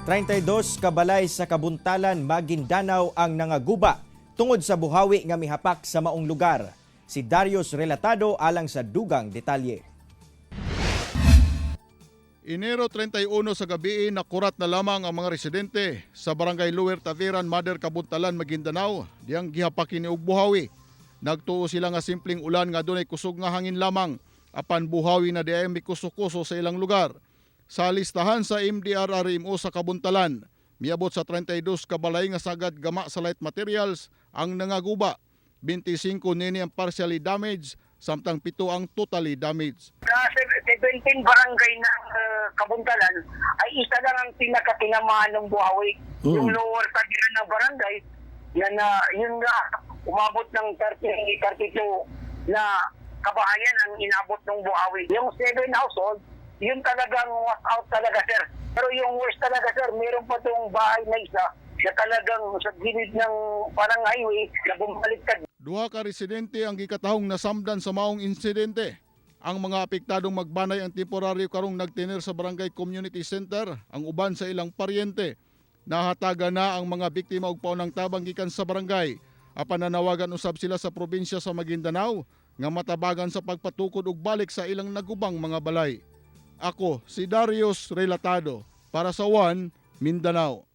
32 kabalay sa Kabuntalan, Maguindanao ang nangaguba tungod sa buhawi nga mihapak sa maong lugar. Si Darius Relatado alang sa dugang detalye. Enero 31 sa gabi, nakurat na lamang ang mga residente sa Barangay Lower Taviran, Mother Kabuntalan, Maguindanao, diyang gihapakin ni og buhawi. Nagtuo sila nga simpleng ulan nga dunay kusog nga hangin lamang, apan buhawi na diay mikuso-kuso sa ilang lugar. Sa listahan sa MDRRMO sa Kabuntalan, miabot sa 32 ka balay nga sagad gama sa light materials ang nangaguba. 25 nini ang partially damaged, samtang 7 ang totally damaged. Sa 17 barangay ng Kabuntalan ay isa lang ang pinakatinamaan ng buhawi. Yung Lower Tagiran ng barangay, yan na, yun nga, umabot ng 30, 32 na kabahayan ang inabot ng buhawi. Yung 7 household, yun talagang was out talaga, sir. Pero yung worst talaga, sir, meron pa tong bahay na isa na talagang sa gilid ng parang highway na bumaliktad. Duha ka residente ang gikatahong nasamdan sa maong insidente. Ang mga apektadong magbanay ang temporaryo karong nagtiner sa Barangay Community Center, ang uban sa ilang paryente. Nahatagan na ang mga biktima og paunang tabang gikan sa barangay. Apan nanawagan usab sila sa probinsya sa Maguindanao nga matabagan sa pagpatukod og balik sa ilang nagubang mga balay. Ako si Darius Relatado para sa One Mindanao.